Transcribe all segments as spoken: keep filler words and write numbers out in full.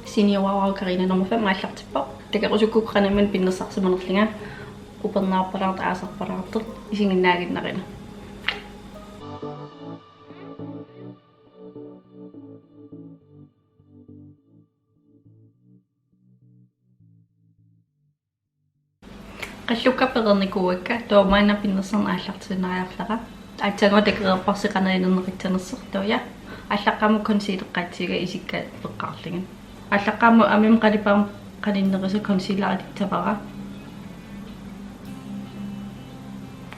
Senior Wow Karina nummer fem aallartippoq. Takorusukkukku qanimman pinnersarsimanerlunga, upernaarpalaartoq aasarpalaartoq isiginnaaginnarina. Qallukka pereernikuuakka, taava maanna pinnersarneq aallartiinnariarlara. Aatsaannguaq takoreerparsi qanoq inernikuunersoq, taava ja. Aallaqqaammut concealeqqaatsiga isikka peqqaarlugit. Aallaqqaammut amima qalipaamik qaninnerisa concealer atussavara.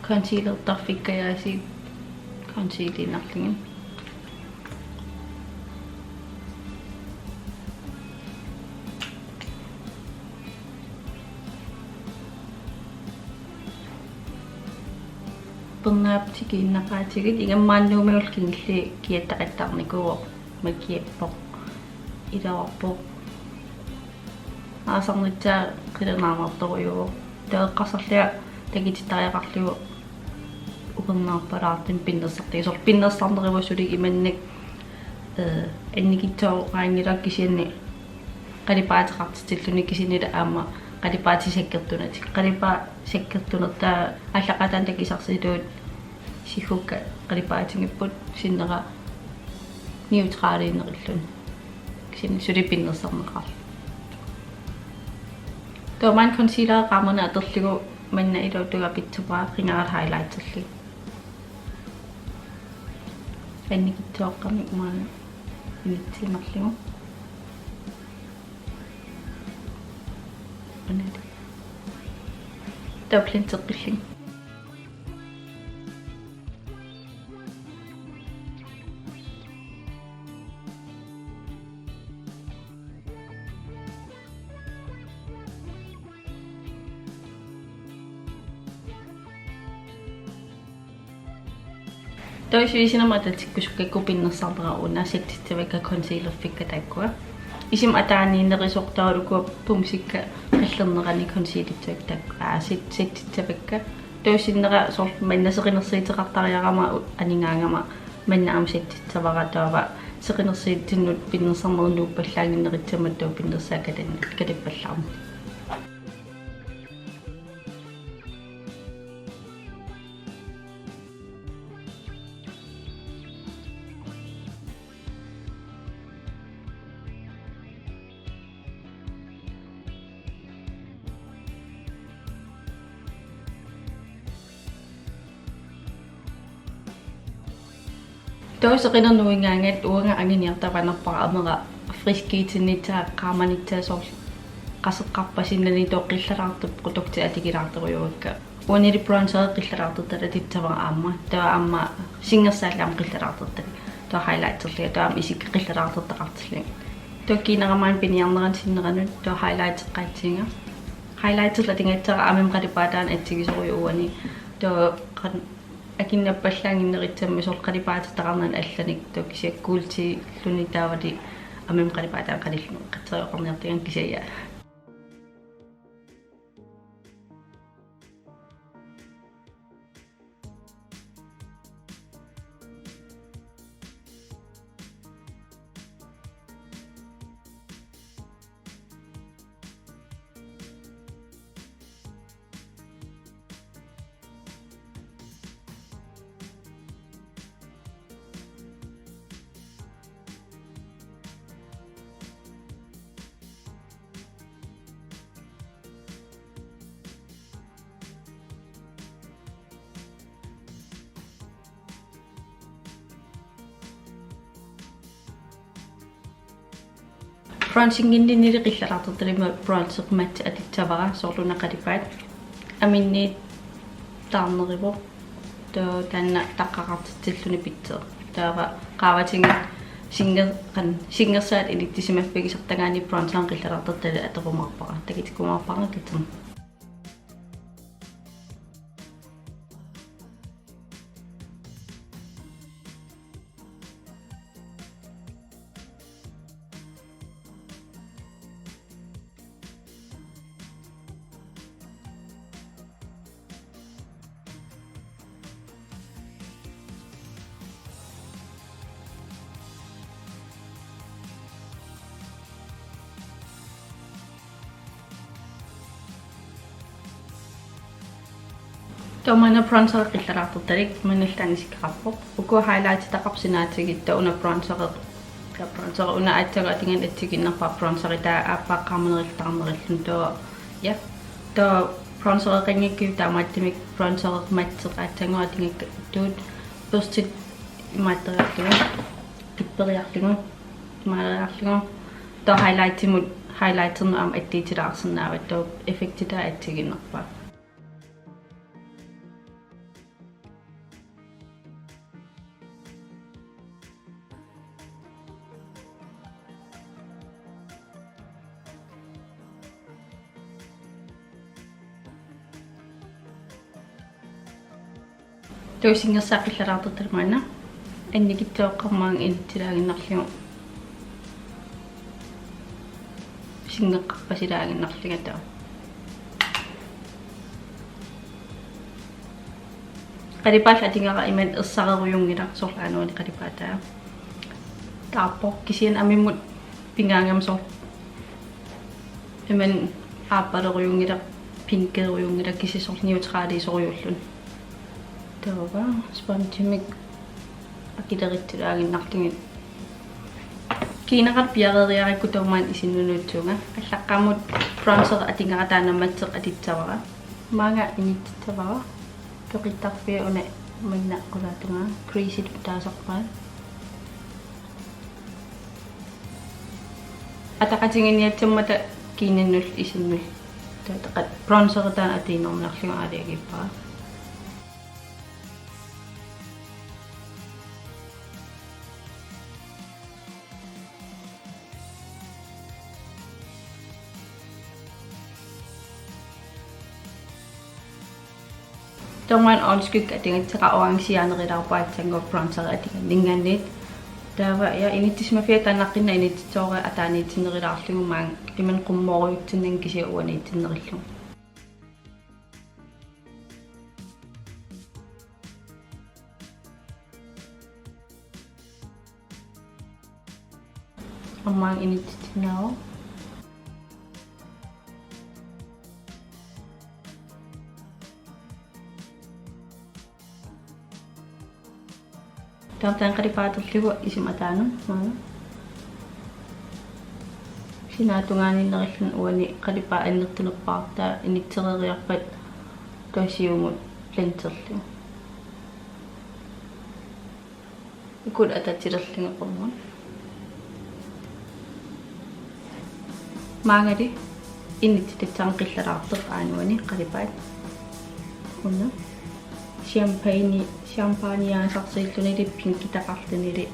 Concealertarfikkajaasiit concealiinnarlugit. Upernaap tikiinnaqaatigit, ingammik maani Nuummiullu kingulliit kiattaqattaarnikuuvoq, makiappoq, iluarpoq. Aasarnissaa qilanaarnartorujuuvoq. Taava eqqarsarlunga takutittariaqarlugu upernaarpalaartumik pinnersartagit. Soorlu pinnersarneruvoq suli imannak, eh, annikitsooraanngilaq, kisianni qalipaateqartitsilluni, kisiannili aamma qalipaatit sakkortunatik. Qalipaat sakkortunertaa aallaqqaataani takusarsilugu siggukka qalipaatigipput, sinnera neutraliinerilluni. Kisianni suli pinnersarneqarluni. Taava maanna concealer qaamaneq atorlugu manna iluatungaa pitsavara, qingara highlighterlugu. Annikitsooqqamik maanna inissiinnarlugu. Anali. Taava blendeqqillugu. Taava sivisuninnga atatikkusukkakku pinnersarnera una settissavakka concealerfikka taakkua. Isima ataaniinnerusoq, taavalu ukua pumsikka qallernerani concealissavakka taak-, aa, set-, settissavakka. Taava sinnera soorlu manna seqinersuuteqartariarama u-, aningaagama manna aamma settissavara, taava seqinersuutinnut pinnersarnerup nuuppallaannginnerussammat taava pinnersaat katan-, katappallaarmat. Taava seqineq nuigaangat uanga anguniartariaqarpara amera friskiutinnissaa, qaamanissaa, soorlu qaseqqarpasinnani taava qillalaartut produktit atukulaartorujuuakka. Uanili bronzeri qillalaartortalik atussavara aamma. Taava aamma singersaallama qillalaartortalik. Taava highlighterlunga, taava aamma isikka qillalaartortaqartillunga. Taava kiinnara maanna piniarnerani sinneranut taava highlighteqqaatsiga. Highlighterlunga atugassara aamma qalipaataa atsigisorujuk uani. Taava qan-, akinnappallaannginnerussammat soorlu qalipaateqarnerani allanik, taava kisianni kuultilluni taavali aamma qalipaataa qanilluni qatserioqarniartigan kisianni. Bronzingininnili qillalaartortalik bronzer matte atussavara, soorlu una qalipaat. Aminniit taarneruvoq. Taava taanna taqqaqartitsilluni pitseq. Taava qaavatigut singer-, qan-, singersaat inissisimaffigisartagaani bronzeri qillalaartortalik atorumaarpara. Takutikkumaarpara tassani. Taava maanna bronzeri qillaraartortalik maannalu taanna isikkoqarpoq. Ukua highlightitaqarput sinaatigut, taava una bronzeri, taava bronzeri una aatsaat atugaanni assigiinnerpaaq, bronzeri taava aappaa qaamanerulluni taarnerilluni taava. Ja. Taava bronzereqanngikkuit taamaattumik bronzeri matteq aatsaannguaq atugakku tuut børstit imaattoriarlugu, tupperiarlugu, maaleriarlugu. Taava highlightimut, highlighternut aamma attuutilaarsinnaavat, taava effekti taanna assigiinnerpaaq. Taava isingersaat qillaraartortalik maanna. Annikitsuaqqammaanga initsilaaginnarlugu. Isingeqqarpasilaaginnarlunga taava. Qalipaallu atugara imannak ersarerujunngilaq, soorlu aana uani qalipaataa. Taarpoq kisianni amimmut pigaangama soorlu imannak aappalerujunngilaq, pinkerujunngilaq, kisianni soorlu neutraliusorujuulluni. Taava spongimik akileritilaaginnarlugit. Kiinara piareeriarakku taava maanna isinnut nuutsuunga. Allaqqamut bronzeri atugara taanna matteq atussavara. Maanga inississavara. Peqittarfia una maanna qulaatungaa. Creaseitut taasarpaat. Ataqatigiinniassammata kiinannullu isinnullu. Taava bronzeri taanna atuinerminarlugu aalajangiuppara. Taava maanna øjenskygge atugassara, orangeaanerulaarpoq aatsaannguaq bronzeri atugaanninngaanniit. Taava ja, inissisimaffia taannaqqinna inississoora ataaniitinnerulaarlugu, maanga imannak qummoorujussuunnanga kisianni uaniitinnerullugu. Aamma inississinnaavoq. Taava taanna qalipaaterlugu isima ataanut maanna. Sinaatungaaniinnerullugu uani qalipaat annertunerpaartaa inissereeriarpat taava siumut blenderlugu. Ukua atatillugu qummut. Maangali inissittarama qillaraartoq aana uani qalipaat. Una champagne, champagneaasarsiullunili pinkitaqarlunili.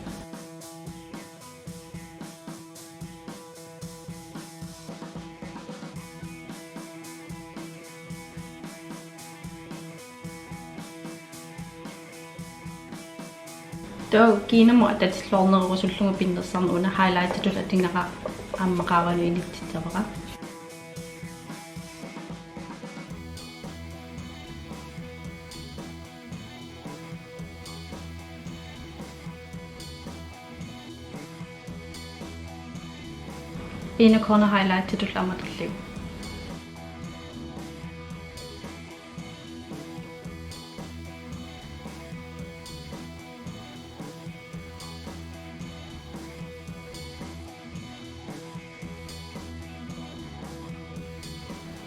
Taava kiinamut atatilluarnerusullugu pinnersarneq una highlightitut atugara aamma qaavanut inississavara. Inner corner highlightitut ammatillugu.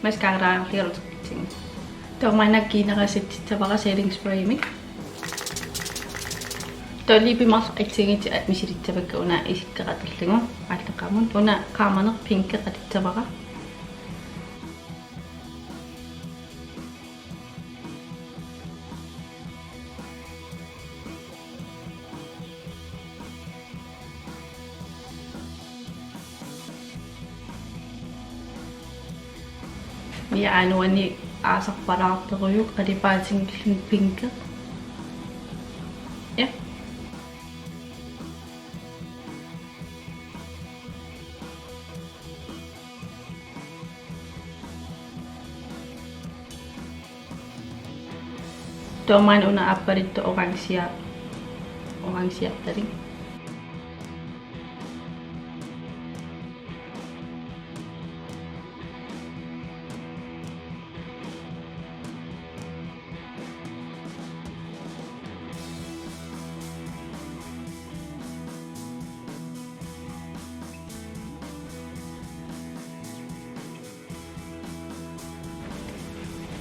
Mascarariarlugu. Taava maanna kiinara settissavara setting spraymik. Taava lippit marluk assigiinngitsut misilissavakka una isikkoqalerlugu. Allaqqamut una qaamaneq pinki qatissavara. Mia aana uani aasarpalaartorujuk qalipaatinngilluinnarluni pinki. Ja. Taava maanna una aappaluttoq orangea, orangeartalik.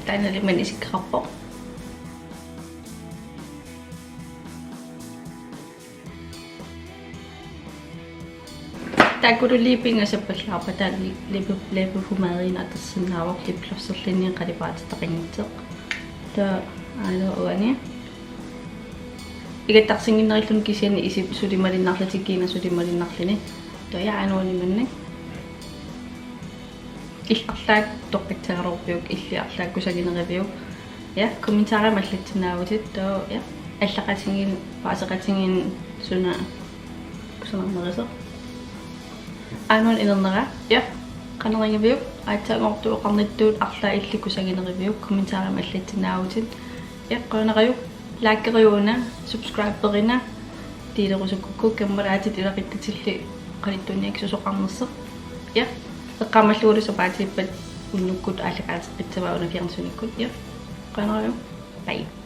Aana liman isikkoqarpoq. Taakkulu lippinga sappallaarpata li-, lippe-, læbepomade atorsinnaavoq lipglosserluni qalipaateqanngitsoq. Taava aana uani. Igattarsinnginnerilluni kisianni isip suli malinnarlutik, kiinaq suli malinnarluni. Taava aana uani manna. Illit arlaat toqqissagaluarpiuk, illit arlaat kusagineruviuk. Ja, kommentarimi allassinnaavutit, taava, ja, allaqatigiinni, paaseqatigiinni suna kusanarnerusoq. Aana uani inernera, ja, qanoq igaaviuk, aatsaannguaq oqarnittut arlaat illit kusagineruviuk, kommentarimi allassinnaavutit. Ja, qujanaq. Likeruna, subscriberina, delerusukkukku, kammalaatit ilaquttatillu qalittuuniakkit susoqarnersoq. Ja, eqqaamalluarlugu sapaatiippat unnukkut aallakaatitassavaa una fjernsynimikkut. Ja, qujanaq. Bye.